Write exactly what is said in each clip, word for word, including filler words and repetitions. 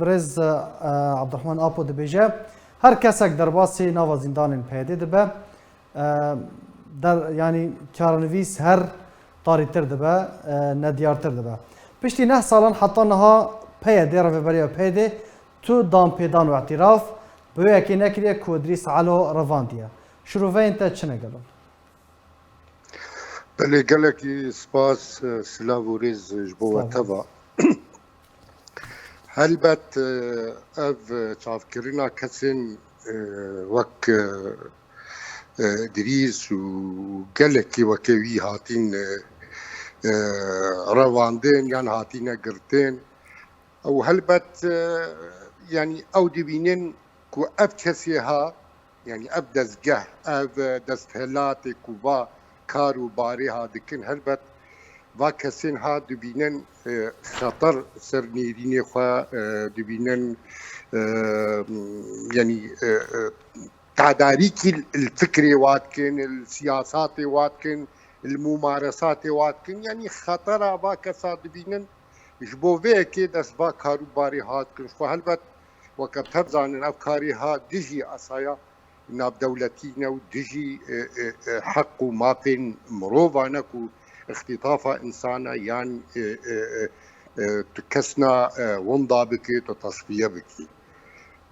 Birêz, e, Abdurrahman Apo dibêje, her kesek derbasî nava zîndanên P Y D dibe, e, der, yanî çarenivîs her tarîtir dibe, e, nediyartir dibe. Piştî neh salan heta niha P Y D, Rêveberiya P Y D, tu danpêdan û îtiraf bi wê yekê nekiriye ku Idrîs Elo revandiye. Şiroveyên te çi ne gelo? Belê, gelekî spas, e, silav û rêz ji bo we teva. Helbet, e, ev çavkirina kesên, e, wek, e, e, Idrîs û gelekî weke wî hatîn, e, e, revandin yan hatîne girtin. Û helbet, e, yanî ew dibînin ku ev kesê ha, yanî ev dezgeh, ev desthilatê ku va kar û barê ha dikin, helbet va kesên ha dibînin, e, xeter ser nêrînê xwe, e, dibînin, e, yanî, e, e, tedarîkî li fikrê wa dikin, li siyasatê wa dikin, li mumaresatê wa dikin. Yanî xetera va kesa dibînin, ji bo vê yekê dest va kar û barê ha dikin. Xwe helbet weke tev zanin ev karê ha dijî esaya navdewletî ne û dijî, e, e, e, heq û mafên mirovan e ku îxtîtafa însan e yan, e, e, e, e, tu kesna, e, winda bikî, tu tesfiye bikî.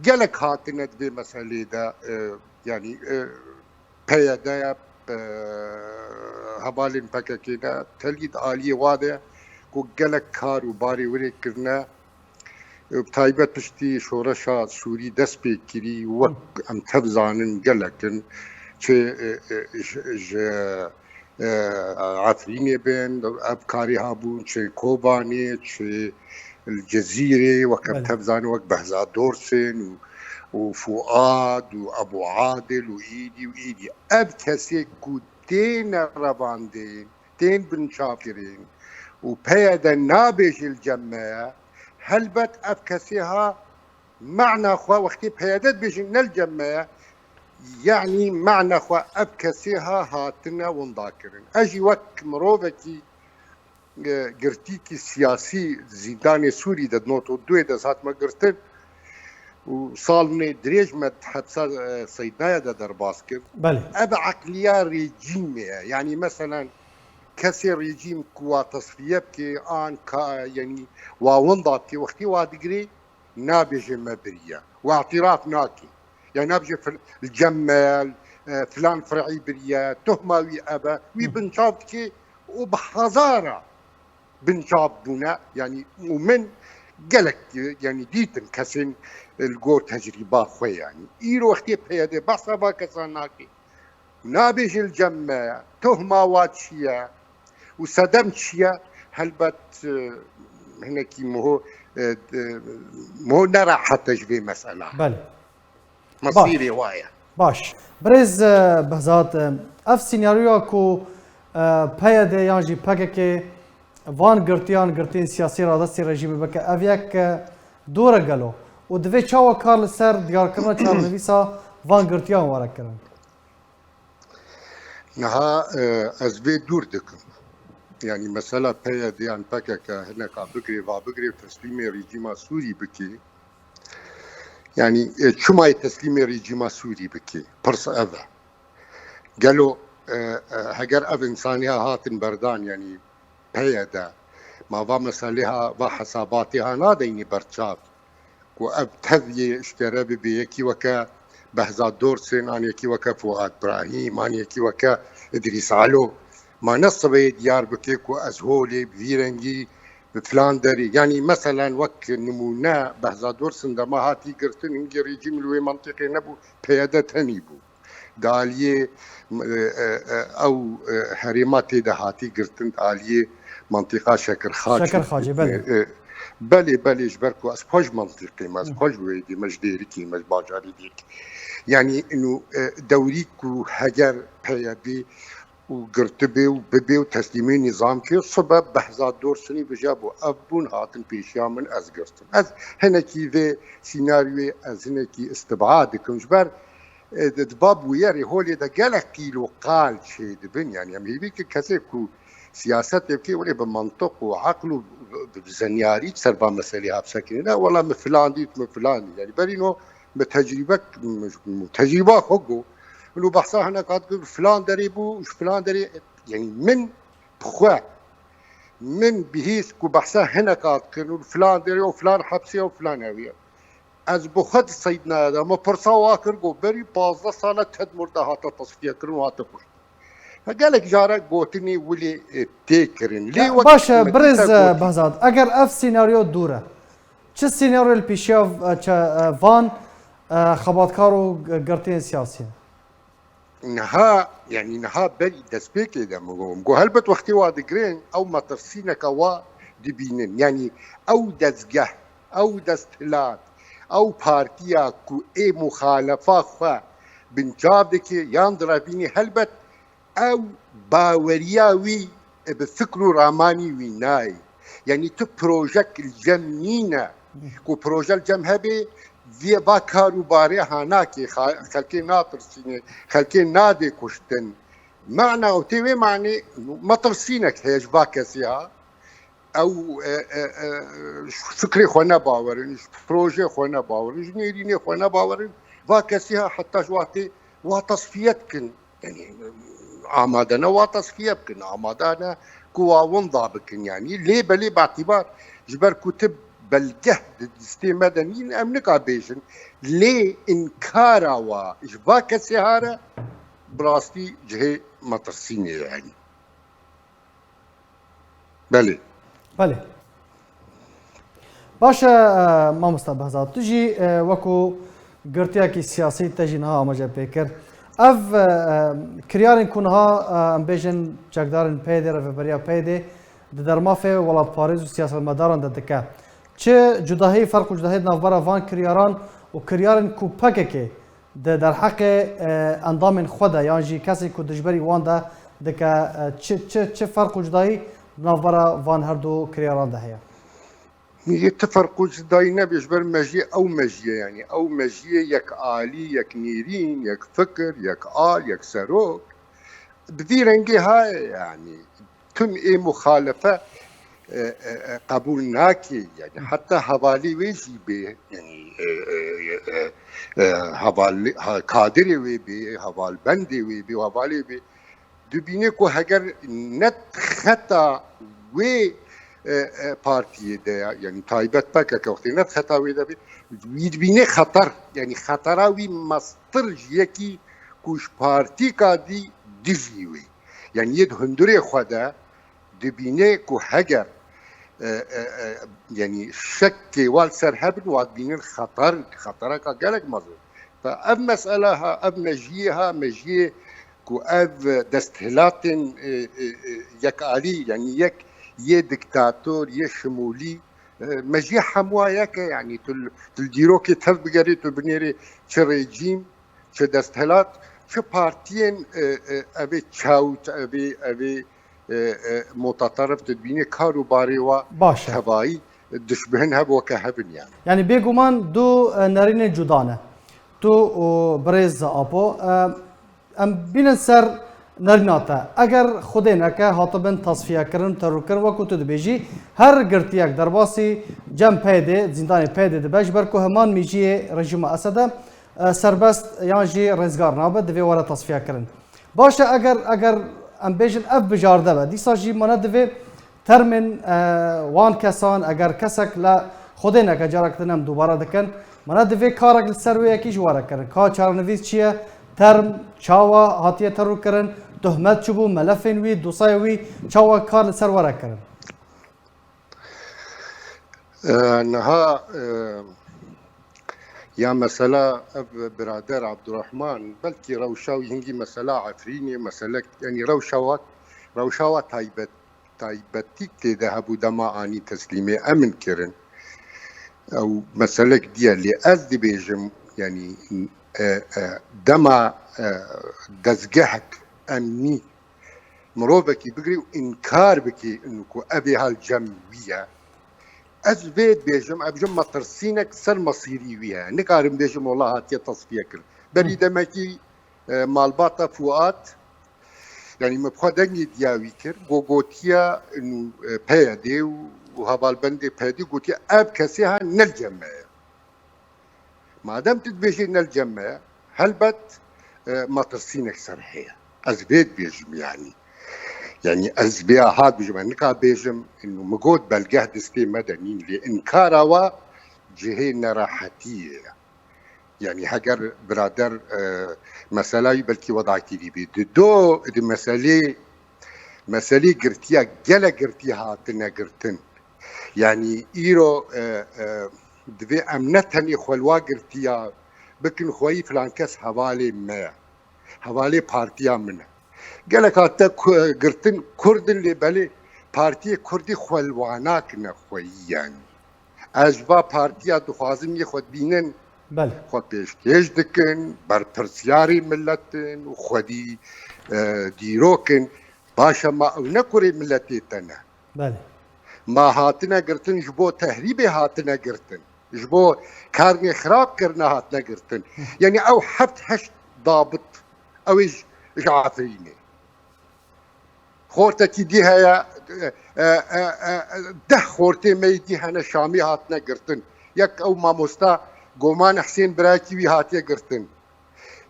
Gelek hatine di vê meselê de, e, yanî, e, P Y D ye, e, hevalên P K K ne, telî di aliyê wa de ye ku gelek kar û barê wê rê kirine. E, bi taybet piştî şoreşa Sûrî dest pê kirî, wek em tev zanin gelek in, çi, e, e, ji, ji, e, Efrînê bin, ev karê habûn, çi Kobanê, çi li Cezîrê, wek em Belê. tev zanin, wek Behzad Dorsên û, û Fuad û Ebû Adil û îdî û îdî. Ev kesê ku têne revandin, tên binçavkirin û P Y D nabêje li cem me ye, helbet ev kesê ha mana xwe wextê P Y D dibêjin ne li cem me ye, yanî mana xwe ev kesê ha hatine winda kirin. Ez jî wek mirovekî, e, girtîkî siyasî zîndanê Sûrî de di nod û duyê de hatime girtin û salnê dirêj me di hepsa, e, Seydnaya de derbas kir. Belê. Ev eqliya rejîmê ye. Yanî meselen kesê rejîm ku wa tesfiye bike, an ka, yanî wa winda bike, wextê wa digirê, nabêje me biriye. Wa îtiraf nake. Yanî nabêje fil-, li cem me ye, e, filan fir'î biriye, tuhma wî ev e. Wî Hı. binçav dike û bi hezara binçav bûne. Yanî û min gelek, yanî dîtin kesên li gor tecrîba xwe yanî. Îro wextê P Y D behsa va kesan nake. Nabêje li cem me, tuhma wa çi ye û sedem çi ye, helbet, e, hinekî miho, e, e, miho nerehet e ji vê mesela. Belê. Mesîrê wa ye. Baş. Birêz, e, Behzat, e, ev senaryoya ku, e, P Y D yan jî P K K van girtiyan, girtiyên siyasî radestî rejîmê bike, ev yek, e, dor e gelo? Û divê çawa kar li ser diyarkirina çarenivîsa van girtiyan were kirin? Niha, e, ez vê dûr dikim. Yanî mesela P Y D yan P K K hineka bigirê, va bigirê, teslîmê rejîma Sûrî bikê. Yanî, e, çima yê teslîmê rejîma Sûrî bikê? Pirs ev e. Gelo, e, e, heger ev însanî ha hatin berdan, yanî P Y D, ma va meselê ha, va hesabatê ha nadeynî berçav? Ku ev tev yê ji te re bibe, yekî weke Behzad Dorsên, an yekî weke Fuad Brahîm, an yekî weke Idrîs Elo. Ma ne sibê diyar bike ku ez holê bi vî rengî, bi filan derê. Yanî meselen wek nimûne Behzad Dorsin dema hatî girtin, hingê rejîm li wê mentiqê nebû, P Y D tenî bû. Di aliyê, e, e, e, ew, e, herêma tê de hatî girtin, di aliyê mentiqa Şekirxaçê. Şekirxaçê, belê. E, e, belê, belê, ji ber ku ez xwe ji mentiqê me, ez Hı. xwe ji wê dî me, ji Dêrikê me, ji bajarê Dêrikê. Yanî, ino, e, dewrî ku heger P Y D û girtibê û bibê û teslîmê nîzam kê, sibe Behzad Dorsinî bije bû, ev bûn hatin pêşiya min, ez girtim. Ez hinekî vê sînaryoyê, ez hinekî îstib'a dikim. Ji ber, e, di, di bab wiyerê holê de gelek qîl û qal çêdibin. Yanî em hêvî ki kesê ku siyasetê bikî, wê bi mantiq û eql û bi, bi zenyarî ser va meselê hapse kirin. Ne, wela min filan dît, min filan dît. Yani berîno min tecrübe, min tecrüba xwe got. Min û behsa hinek hat kir, filan derê bû, ji filan derê, yani min bi xwe, min bihîst ku behsa hinek hat kirin û filan derê û filan hepsê û filan ewiye. Ez bi xwe di seydnaya de, min pirsa wa kir, got, berî pazdeh sala Tedmur de hate tasfiye kirin û hate kuştin. Gelek caran gotinê wilê, e, tê kirin. Lê Ya, wek baş e, min birêz, dîsa e, gotî. Behzat, eger ev senaryo dûr e, çi senaryo li pêşiya, e, çe-, e, van, e, xebatkar û g-, girtiyên siyasî ye? Niha, yani niha berî destpêkê de min got, min got, helbet wextê wa digirin, ew metirsîneke wa dibînin. Yani ew dezgeh, ew desthilat, ew partiya ku ê muxalefa xwe binçav dike yan direvînî, helbet ew baweriya wî bi fikr û ramanî wî nayê. Yani tu projek li cem nîne ku proje li cem hebe, vê va kar û barê hanakê, xa-, xelkê natirsîne, xelkê nadê kuştin. Mana û tê wê manê metirsînek heye ji va kesê ha. Ew, e, e, e, ji fikrê xwe ne bawer in, ji projê xwe ne bawer in, ji nêrînê xwe ne bawer in. Va kesî ha heta ji wextê wa tasfiye dikin. Yani amade ne wa tasfiye bikin, amade ne ku wa winda bikin. Yani lê belê betibar ji ber ku ti belgeh di destê me de nîn, em nika bêjin. Lê inkara wa ji va kesê ha re bi rastî cihê metirsînê ye yani. Belê. Belê. Baş e, e, mamosta Behzat, tu jî, e, wekû girtiyekî siyasî te jî niha amaje pê kir. Ev, e, e, kiryarên ku niha, e, em bêjin çekdarên PYDê, rêveberiya PYDê di dermafê welatparêz û siyasetmedaran de dike. Çi cudahî, ferq û cudahî di navbera van kiryaran û kiryarên ku PKK di derheqê, e, endamên xwe de yan jî kesên ku dijberî wan de dike, e, çi, çi, çi ferq û cudayî di navbera van her du kiryaran de heye? Yê ti ferq û cudayî nebê, ji ber mejiyê ew mejiyê, yani ew mejiyê yek alî, yek nêrîn, yek fikir, yek al, yek serok. Bi vî rengê haye yani. Tim ê muxalefe, e, e, e, qebûl nake. Yani heta hevalê wê jî bê, yani, e, e, e, e, hevalê, ha, kadirê wê bê, hevalbendê wê bê, hevalê bê. Dibîne ku heger ne xeta wê, e, e, partiyê de ya, yani taybet PKK wextê ne xeta wê de bê, wî dibîne xeter, yani xetera wî mestir ji yekî ku ji partîka dî dijî wê. Yani yê di hundurê xwe de dibîne ku heger, e, e, e, yani şekê wa li ser hebin, wa dibînin xeter, xetereka gelek mezin. Fe ev mesele ha, ev mejiyê ha, mejiyê ku ev desthilatên, e, e, e, yekalî, yani yek yê diktator, yê şimûlî, e, mejiyê hemwa yek e, yani tu, tu li dîrokê tev bigerî, tu binêrî çi rejîm, çi desthilat, çi partiyên, e, e, evê çewt, evê, evê, e, e, mutaterif dibînê kar û barê wa Baş e. Tevayî dişbihin heb weke hebin yani. Yani bêguman du, e, nerînên cuda ne. Tu û birêz Apo, e, em bînin ser nerîna te. Eger Xwedê neke hatibin tasfiyekirin, terorkirin, wekû tu dibêjî, her girtiyek derbasî cem PYDê, zîndanê PYDê dibe, ji ber ku heman mîjiyê rejîma Esed e, e, serbest yan jî rêzgar nabe, divê were tasfiyekirin. Baş e, eger, eger em bêjin ev bijarde be, dîsa jî mane divê termên, e, wan kesan, eger kesek le Xwedê neke, carek din em dubare dikin, mane divê karek li ser wê yekî ji were kirin. Ka çarenivîs çi ye? Term çawa hatiye teror kirin? Tuhmet çi bû? Melefên wî, dosayê wî çawa kar li ser were kirin? E, niha, e, ya mesela ev birader Abdurrahman, belkî rewşa wî hingî mesela Efrînê, mesele, yani rewşa wa, rewşa wa taybet, taybetîk tê de hebû dema anî teslîmê emin kirin. Ew meselek diye, lê ez dibêjim, yani, e, e, dema, e, dezgehek emnî mirovekî bigirî û înkar bikî inu ku ev ê hal cem wî ye. Ez vê dibêjim, ev ji metirsînek ser mesîrî wî ye. Nikarim bêjim wela hatiye tasfiye kirin. Berî Hı. demekî, e, malbata Fuat, Yanî min bi xwe dengê diya wî kir, go gotiya nû, e, P Y D û, û hevalbendê P Y D gotiye, ev kesê ha ne li cem me ye. Madem tu dibêjî ne li cem me ye, helbet, e, metirsînek ser heye. Ez vê dibêjim yanî. Yanî ez vê aha dibêjim, ez nika bêjim, min got belgeh destê me de nîn, lê inkara wa cihê nerahetiyê ye. Yanî heger birader, e, mesela wî belkî wedakirî bî. Di do, di meselê, meselê girtiya, gelek girtî hatine girtin. Yanî îro, e, e, divê em ne tenê xwe li wa girtiya bikin xweyî filan kes hevalê me ye. Hevalê partiya min e. Gelek hatine ku-, girtin Kurd in, lê belê partiyê Kurdî xwe li wa nakine xweyî yanî. Ez ji va partiya dixwazim yê xwe dibînin, Belê. xwe pêşkêş dikin, berpirsiyarê milet in û xwedî, e, dîrok in. Baş e, ma ew ne kurê miletê te ne. Belê. Ma hatine girtin, ji bo tehrîbê hatine girtin. Ji bo karnê xirab kirine hatine girtin. Yanî ew heft heşt dabit, ew ê ji, ji Efrînê. Xortekî dî heye, e, e, e, e, deh xortê me yê dî hene Şamî hatine girtin. Yek ew mamosta Goman Husên, birakî wî hatiye girtin.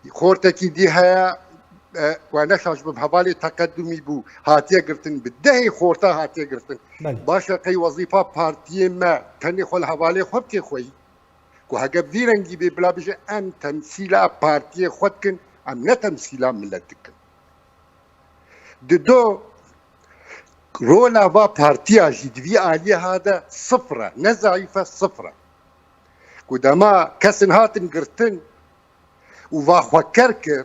Xortekî dî heye, e, we neşaş bim, hevalê teqedumî bû, hatiye girtin, bi dehê xorta hatiye girtin. Belê. Baş e, qey wezîfa partiyê me tenê xwe li hevalê xwe bike xweyî? Ku heke vî rengî bê, bila bêje em temsîla partiyê xwe dikin, em ne temsîla milet dikin. Di do, rola va partiya jî di vî aliyê ha de sifir e, ne zayîf e, sifir e. Ku dema kesin hatin girtin û va xwe ker kir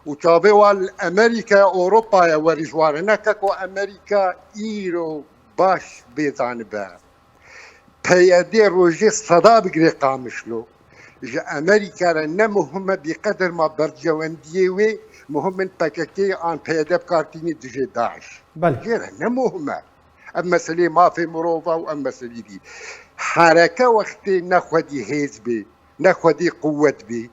û çavê wan li Amerîkaya, Ewropaya werî ji wan re neke ku Amerîka îro baş bê zanibe. P Y D rojê seda bigirê Qamişlo. Ji Amerîka re ne muhim e, bêqeder ma bercewendiyê wê, muhim in P K K an P Y D bi kar tînî dijê DAIŞ. Belê. Jê re ne muhim e. Ev meselê mafê mirova û ev meselî dî. Hereke wextê ne xwedî hêz bê, ne xwedî quwet bê,